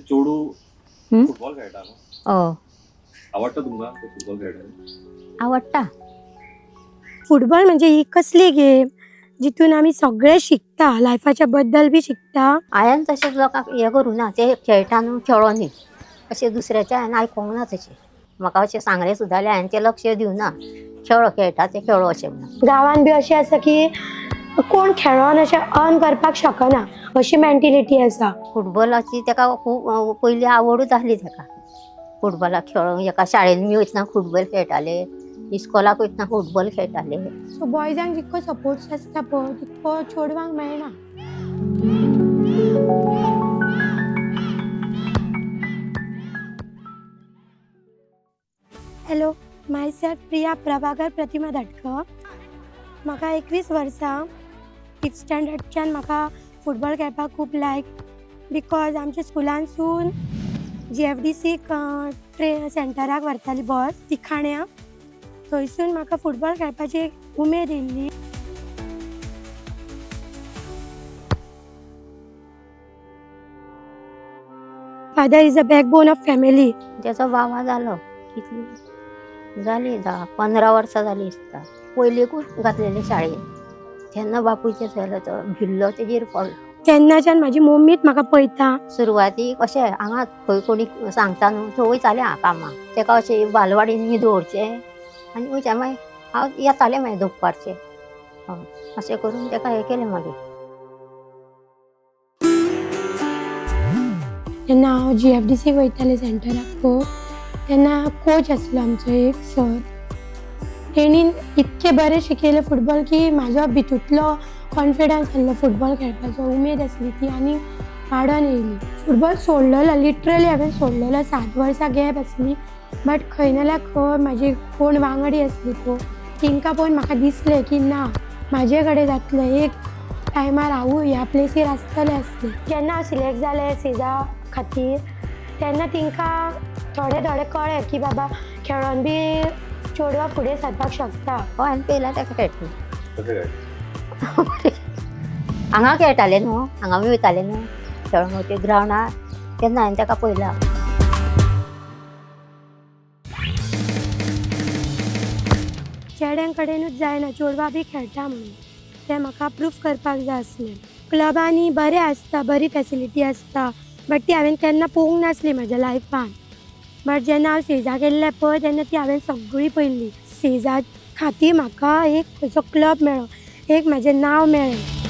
चेडू फुटबॉल खेळटा न्हू? हय. आवडटा तुमकां फुटबॉल खेळटा? आवडटा. फुटबॉल म्हणजे ही कसली गेम जितून आमी सगळे शिकता, लायफाच्या बद्दल बी शिकता. हांवें तशें लोकांक हें करूं ना, ते खेळटा न्हू खेळो न्ही अशें दुसऱ्याच्या हांवें आयकोंक ना. तशें म्हाका अशें सांगलें सुद्दां जाल्यार हांवें तें लक्ष दिवना, खेळो खेळटा ते खेळो अशें म्हणून. गांवान बी अशें आसा की कोण खेळोन अशें अर्न करपाक शकना अशी मेंटेलिटी आसा. फुटबॉलाची तेका खूब पयलीं आवडूच आसली तेका, फुटबॉलाक खेळोंक. एका शाळेन बी वयतना फुटबॉल खेळटाले, इस्कोलाक वयतना फुटबॉल खेळटाले. सो बॉयजांक जितको सपोर्ट आसता पळय तितको चेडवांक मेळना. Hello, myself Priya Prabhakar Pratima Dhatkar. म्हाका 21 वर्सां. 5th स्टँडर्डच्यान म्हाका फुटबॉल खेळपाक खूब लायक, because आमच्या स्कुलांसून GFDC सेंटराक व्हरताली बस तिखाण्या, थंयसून म्हाका फुटबॉल खेळपाची एक उमेद येयल्ली. Father is a backbone of family. तेचो बाबा जालो कितली जाली 10-15 वर्सां जाली दिसता. पयलीकूच घातलेले शाळेन, तेन्ना बापूयचें जालो तो भिल्लो तेजेर पडलो. तेन्नाच्यान म्हाजी मम्मीच म्हाका पळयता. सुरवातीक अशें हांगा खंय कोणी सांगता न्हू थंय वयतालें हांव कामाक. तेका अशें बालवाडीन बी दवरचें आनी वयचें, मागीर हांव येतालें मागीर दनपारचें. हय, अशें करून तेका हें केलें मागीर. तेन्ना हांव GFDC वयतालें सेंटराक पळय, तेन्ना कोच आसलो आमचो एक सर, तेणीन इतकें बरें शिकयलें फुटबॉल की म्हाजो भितूंतलो कॉन्फिडन्स आसलो फुटबॉल खेळपाचो, उमेद आसली ती आनी वाडोन येयली. फुटबॉल सोडलेलो, लिटरली हांवें सोडलेलो, 7 वर्सां गॅप आसली. बट खंय ना जाल्यार खंय म्हाजी कोण वांगडी आसली पळय तेंकां पळोवन म्हाका दिसलें की ना म्हाजे कडेन जातलें, एक टायमार हांवूय ह्या प्लेसीर आसतलें आसलें. जेन्ना हांव सिलेक्ट जालें सेजा खातीर तेन्ना तेंकां थोडे थोडे कळ्ळें की बाबा खेळोन बी चेडवां फुडें सरपाक शकता. हय, हांवें पळयला तेका खेळटा. हांगा खेळटाले न्हू, हांगा बी वयताले न्हू खेळोंक वयता ग्रावंडार, तेन्ना हांवें तेका पळयला. चेड्यां कडेनूच जायना, चेडवां बी खेळटा म्हणून तें म्हाका प्रूफ करपाक जाय आसलें. क्लबांनी बरें आसता, बरी फेसिलिटी आसता, बट ती हांवें केन्ना पळोवंक नासली म्हाज्या लायफान. बट जेन्ना हांव सेजा गेल्लें पळय तेन्ना ती हांवें सगळी पळयल्ली. सेजा खातीर म्हाका एक खंयचो क्लब मेळ्ळो, एक म्हाजें नांव मेळ्ळें.